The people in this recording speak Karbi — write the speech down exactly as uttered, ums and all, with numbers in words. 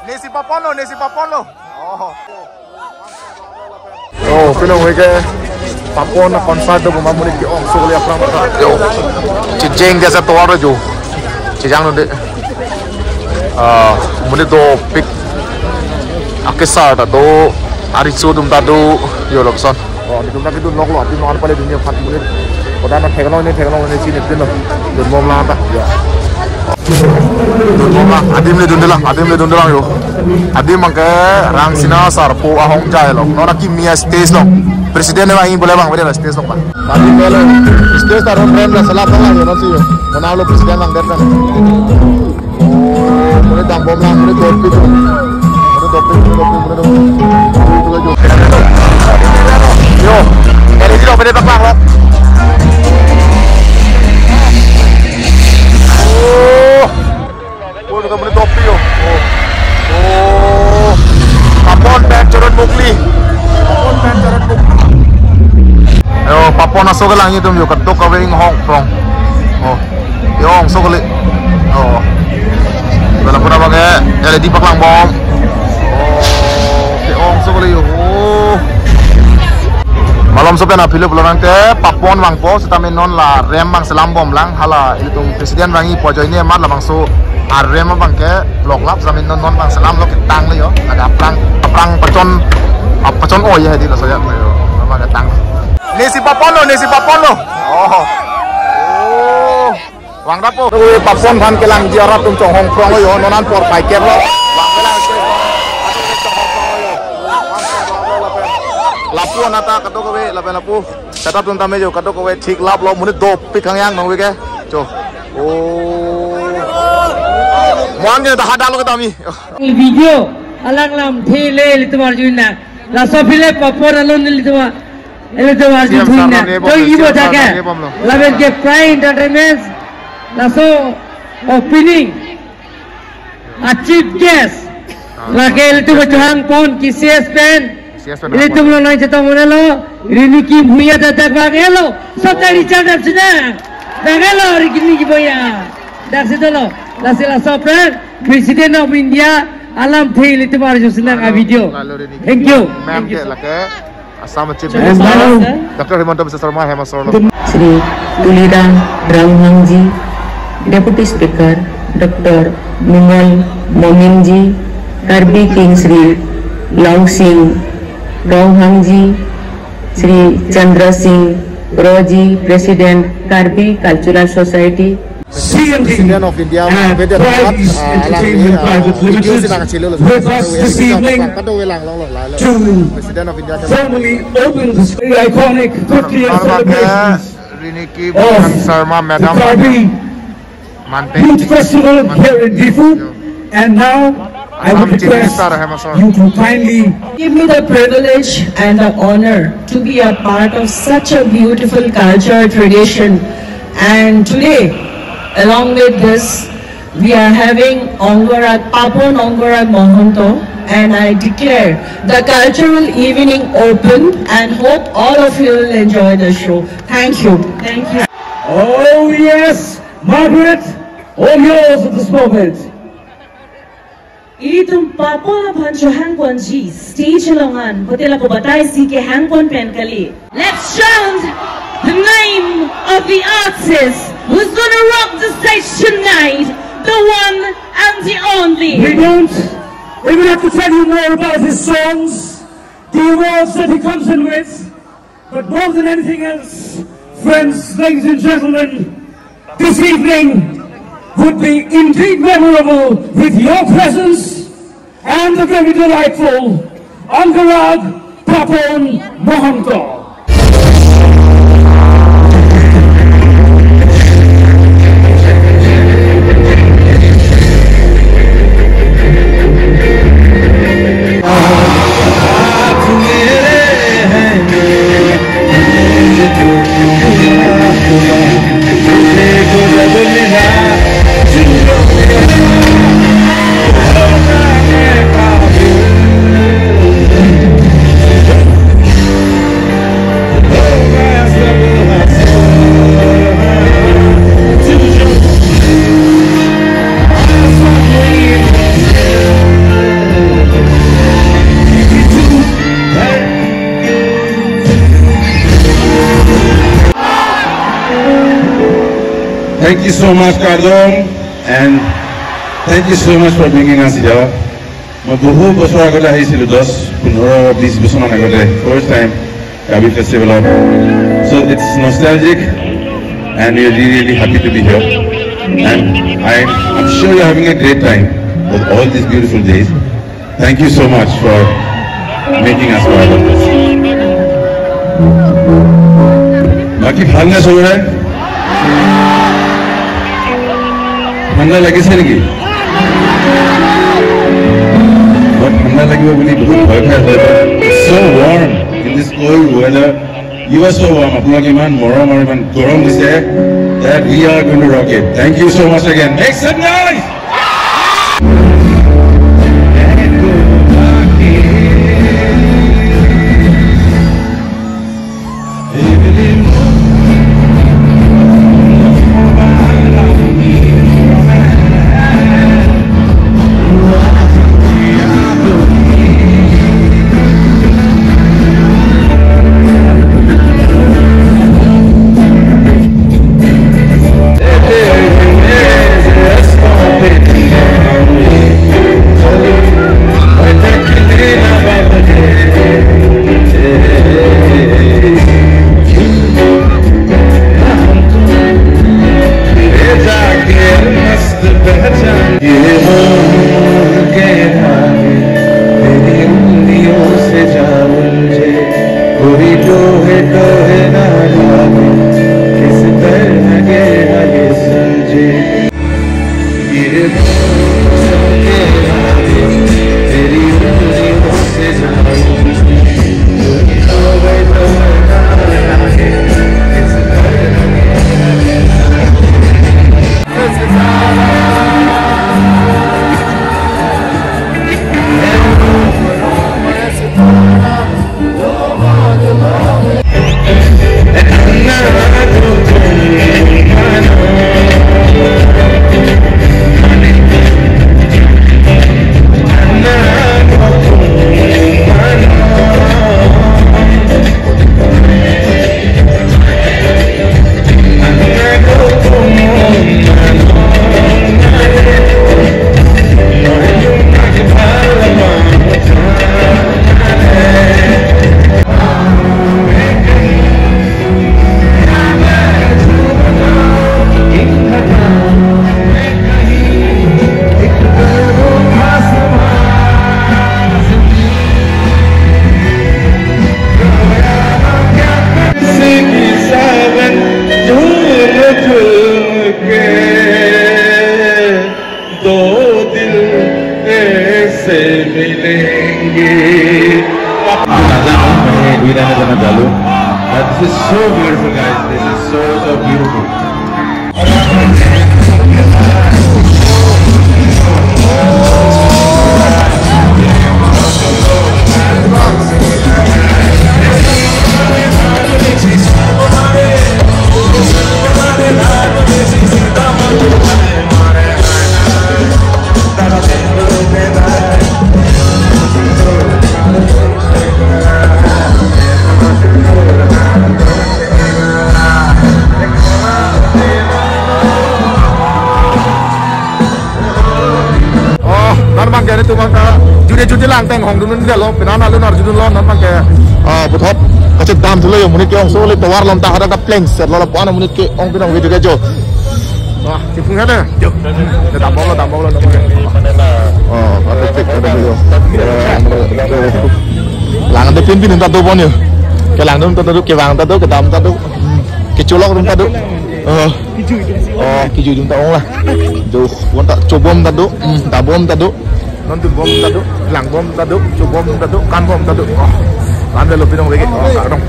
Nesi Papon lo, nesi Papon lo. Oh. Oh, pilo wege Papon a-concert do, buma muni ke-ong so kali aphrang ta. Yo. Chijeng jasa tovar jo. Chijang nunde. Ah, muni dopik. Akesar ta do, ariso atum ta do, yo lapuson. Oh, netum ta kedun lok lo, adim non pale dun aphan muni. Kodak na theklong ne, theklong ne, chini pin lo. Dunbom lang ta, yo. Dunbom lang, adim le dunde lang, adim le dunde lang yo. Adim abang ke Rangsina Sarpo ahongjai lo. Non akimi a-stage lo. President ne abang ing boleh abang, beda stage lo abang. Adim le lo. Stage ta ron rem la sala pala yo, non si yo. Mona lo president abang det kan. Oh, muni dambom lang, muni dopik. Muni dopik, muni dopik, muni dopik. Yo, L E D lo, pede tak lang lo. Oh. Oh, kita muni dopik yo. Oh. Oh. Papon pen Choron Mukli. Papon pen Choron Mukli. Yo, Papon aso kelang itum yo, kadokave inghong prong. Oh. Yo, ong so kali. Oh. Bela pura bang ke, L E D paklangbom. Oh, ke-ong so kali yo. Oh. Malomso pen apilo pulo nangte, Papon vangpo, sitame non la rem abang selambom lang, hala ilitum president vangji pu ajoine amat labangso arem abang ke block lap, sitame non non abang selam lo, ketang lo yo, ada aphrang, aphrang pachon, ap-, pachon o ya di laso ya yo, abang ketang. Nesi Papon lo, nesi Papon lo. Oh. Oh. Vang dapo. Oi, Papon aphan kelangji arat atum chonghong prong lo yo, non an porphai kep lo. Vang kelang. Lapu anat ta kadokave, lapen lapu. Setup atum tame jo, kadokave thik lap lo, muni dopik kangyang nong veke. Cho. Oh. Mo-an ke ta hadak lo ketami. Video, alang lamthe le, ilitum arjuna. Laso aphi le Papon alone ilitum a-, ilitum arju C M sir thuina. Lo ne bom, To ibo C M sir jaga. Lo ne bom lo. Lapen ke Prime Entertainment. Laso opening. A chief guest. Ah, lake ilitum chief guest. Chehang pon ke C S pen. C S pen ilitum lo nang chetong mona lo. Rini Kim Bhuiya ta dak vang-et lo. Sota Oh. Richard dak sida. Vang-et lo Rini Kim Bhuiya. Dak sida lo. Lasi laso aphrang President of India alamthe ilitum arju sinang a video. Lalo Rini Kim. Thank you. Ma'am Thank you, ke sir. Lake Assam Chief And Minister, now, Doctor Himanta Biswa Sarma hem asor lo. Shri Tuliram Ronghang ji, Deputy Speaker, Doctor Numal Momin ji, Karbi King Shri Longsing Ronghang ji, Shri Chandra Singh Roy ji, President, Karbi Cultural Society, C M D President of India, and Vedya Pride Bhatt, East uh, Entertainment alangli, uh, Private Limited, video sinang chilo lo, with us this evening to President of India formally open this very iconic fiftieth celebrations Rini Kim of Bhuiya Sarma, the Madam Karbi Mante. Youth Festival here in Diphu. And now, I would Assam Chief request Minister Hema Sir. You to kindly give me the privilege and the honor to be a part of such a beautiful culture tradition. And today, along with this, we are having Ongora, Papon Ongora Mohanto, and I declare the cultural evening open and hope all of you will enjoy the show. Thank you. Thank you. Oh yes, Margaret, all yours at this moment. Ilitum Papon aphan chohang ponji stage along an, hotel apo batai si kehang pon pen kali. Let's chant the name of the artist who's gonna rock the stage tonight, the one and the only. We don't even have to tell you more about his songs, the awards that he comes in with. But more than anything else, friends, ladies and gentlemen, this evening would be indeed memorable with your presence and the very delightful Angarag Papon Mohanto. Thank you so much, kardom, and thank you so much for bringing us here. মই বহু বছৰ আগতে আহিছিলোঁ, দহ, পোন্ধৰ, বিশ বছৰমান আগতে, first time Karbi Festival of. So it's nostalgic, and we are really, really happy to be here. And I, I'm sure you're having a great time with all these beautiful days. Thank you so much for making us part of this. বাকী ভালনে চবৰে? ঠাণ্ডা লাগিছে নেকি? বৰ ঠাণ্ডা লাগিব বুলি বহুত ভয় খাই আছো। It's so warm in this cold weather. You are so warm. আপোনালোকে ইমান মৰম আৰু ইমান গৰম দিছে, that we are going to rock it. Thank you so much again. Make some noise! ये मोर के धागे तेरी उंगलियों से जा उलझे, कोई टोहे टोहे ना लागे, किस तरह गहरा ये सुलझे। ये मोर के धागे तेरी उंगलियों से जा उलझे, कोई टोहे टोहे ना लागे, किस तरह गहरा ये सुलझे। दो दिल ऐसे मिलेंगे। Najanon, eh, duita na jana dalu. But this is so beautiful, guys. This is so, so beautiful. Oh, non bang ke netum bang ta june june lang tenghong dun lo, penang alu nar judun lo, non bang ke, ah, puthot kachedam thulo yo, monit ke-ong so le tovar lom ta hadak pleng set lo lapu-an monit ke-ong pinong video ke jo. Wah, chipung ada. Jo. Dambom lo, dambom lo, dambom lo. Oh, ada tik, ada video. Eh, lang de pinpin ta do bon yo. Kelang dum ta do, kevang ta do, kedam ta do. Hmm. Kecholok dum ta do. Oh. Oh, kejui dum ta ong la. Do, bon ta chobom ta do. Hmm, dambom ta do. Non dunbom ta do, langbom ta do, chobom ta do, kanbom ta do. Oh, kan lo pinong lagi. Oh, kadong.